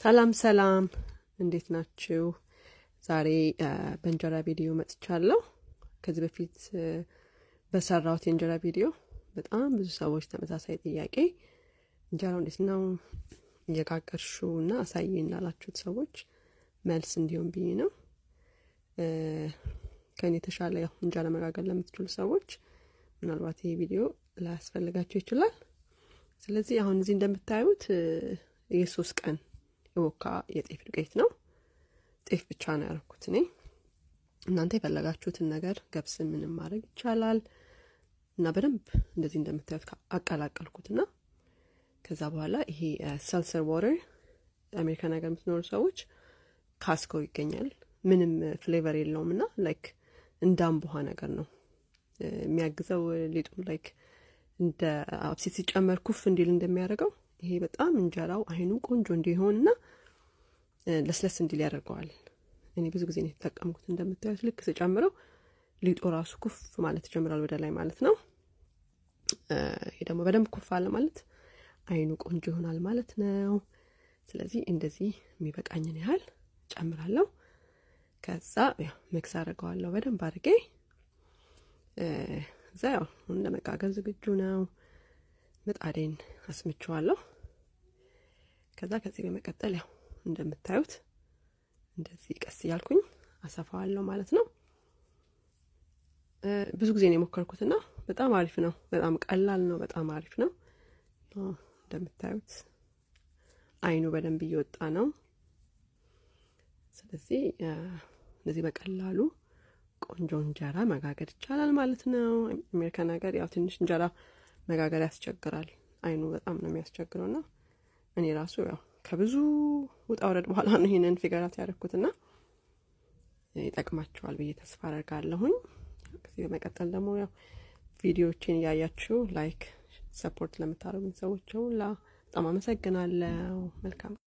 ሰላም ሰላም፣ እንዴት ናችሁ? ዛሬ በእንጀራ ቪዲዮ መጥቻለሁ። ከዚህ በፊት በሰራሁት የእንጀራ ቪዲዮ በጣም ብዙ ሰዎች ተመሳሳይ ጥያቄ እንጀራው እንዴት ነው እየጋገርሽው እና አሳይን ላላችሁት ሰዎች መልስ እንዲሆን ብዬ ነው። ከእኔ የተሻለ ያው እንጀራ መጋገር ለምትችሉ ሰዎች ምናልባት ይሄ ቪዲዮ ላያስፈልጋቸው ይችላል። ስለዚህ አሁን እዚህ እንደምታዩት የ3 ቀን የቦካ የጤፍ ዱቄት ነው። ጤፍ ብቻ ነው ያደረኩት እኔ። እናንተ የፈለጋችሁትን ነገር ገብስ ምንም ማድረግ ይቻላል። እና በደንብ እንደዚህ እንደምታዩት አቀላቀልኩትና ከዛ በኋላ ይሄ seltzer water፣ አሜሪካን ሀገር የምትኖሩ ሰዎች Costco ይገኛል። ምንም flavor የለውም እና like እንደ አምቦ ውሃ ነገር ነው የሚያግዘው ሊጡ like እንደ አብሲት ሲጨመር ኩፍ እንዲል እንደሚያደርገው ይሄ በጣም እንጀራው አይኑ ቆንጆ እንዲሆንና ለስለስ እንዲል ያደርገዋል። እኔ ብዙ ጊዜ ነው የተጠቀምኩት። እንደምታዩት ልክ ስጨምረው ሊጡ ራሱ ኩፍ ማለት ይጀምራል ወደ ላይ ማለት ነው። ይሄ ደግሞ በደንብ ኩፍ አለ ማለት አይኑ ቆንጆ ይሆናል ማለት ነው። ስለዚህ እንደዚህ የሚበቃኝን ያህል ጨምራለሁ። ከዛ ያው mix አደርገዋለሁ በደንብ አድርጌ። እዛ ያው ለመጋገር ዝግጁ ነው። ምጣዴን አስምቼዋለሁ። ከዛ ከዚህ በመቀጠል ያው እንደምታዩት እንደዚህ ቀስ እያልኩኝ አሰፋዋለሁ ማለት ነው። ብዙ ጊዜ ነው የሞከርኩትና በጣም አሪፍ ነው። በጣም ቀላል ነው። በጣም አሪፍ ነው። እንደምታዩት አይኑ በደንብ እየወጣ ነው። ስለዚህ እንደዚህ በቀላሉ ቆንጆ እንጀራ መጋገር ይቻላል ማለት ነው። አሜሪካን ሀገር ያው ትንሽ እንጀራ መጋገር ያስቸግራል። አይኑ በጣም ነው የሚያስቸግረው እና እኔ ራሱ ያው ከብዙ ውጣ ውረድ በኋላ ነው ይሄንን figure out ያደረኩትና ይጠቅማችኋል ብዬ ተስፋ አደርጋለሁኝ። ከዚህ በመቀጠል ደግሞ ያው ቪዲዮዎችን እያያችሁ like support ለምታደርጉኝ ሰዎች ሁላ በጣም አመሰግናለሁ። መልካም።